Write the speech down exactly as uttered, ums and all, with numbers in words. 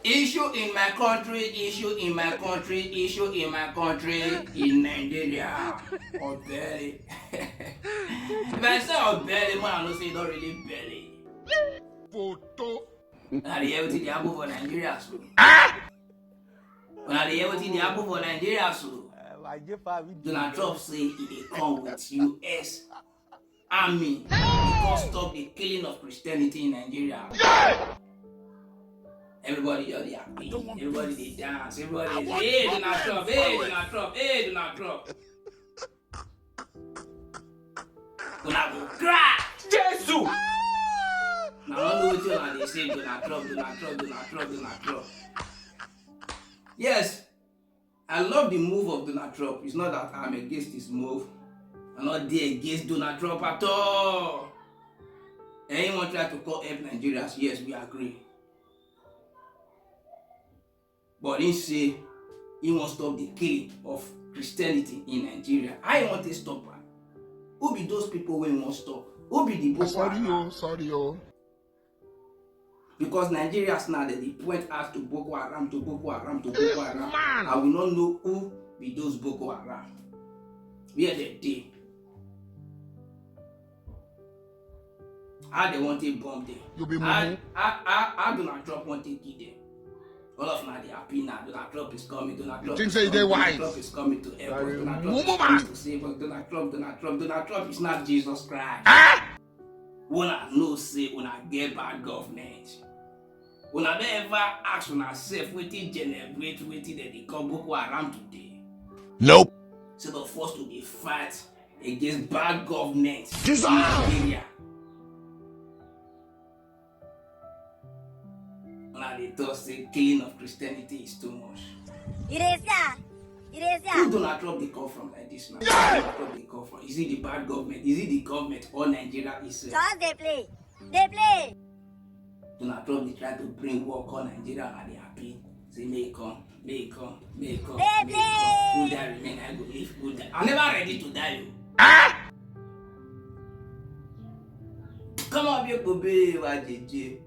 Issue in my country, issue in my country, issue in my country, in Nigeria. Obele. If I say Obele, man, I know say you don't really belly. Photo. Now the everything they happen for Nigeria, so. Now the everything they happen for Nigeria, so. Donald Trump say he dey come with U S army to come stop the killing of Christianity in Nigeria. Everybody just dey happy. Everybody dey dance. Everybody dey say, "Hey, Donald Trump! Hey, Donald Trump! Hey, Donald Trump!" Una go cry. Jesus! Now I don't know what you are. They say, "Donald Trump, Donald Trump, Donald Trump, Donald Trump." Yes, I love the move of Donald Trump. It's not that I'm against his move. I'm not there against Donald Trump at all. Anyone try to call help Nigerians, yes, we agree. But he say he wants to stop the killing of Christianity in Nigeria. I want to stop am. Who be those people wey wan stop? Who be the Boko Haram? Sorry, oh, sorry, oh. Because Nigerians now, they dey point us to Boko Haram, to Boko Haram, to Boko Haram. I will not know who be those Boko Haram. Where they dey? How they want to bomb them? You be mumu. How, how, how Donald Trump want to kill them? All of now they happy now. Donald Trump is coming. Donald Trump is coming. Donald Trump is coming to help us. Donald Trump is coming to save us. Donald Trump, Donald Trump, Donald Trump is not Jesus Christ. Una know say una get bad government. Una don ever ask una sef wetin generate wetin dem dey call Boko Haram today? Nope. Instead of us to dey fight against bad government in Nigeria, una dey talk say killing of Christianity is too much. You dey see am? You dey see am? Who Donald Trump dey come from like this now? Donald Trump dey come from? Is it the bad government? Is it the government or Nigeria itself? Just dey play. Dey play. Donald Trump dey try to bring war come Nigeria and they happy. Say, "May come, may come, may come, may come. Who die remain, I go live, who die." I'm never ready to die o. Come on, be a baby, wa jeje.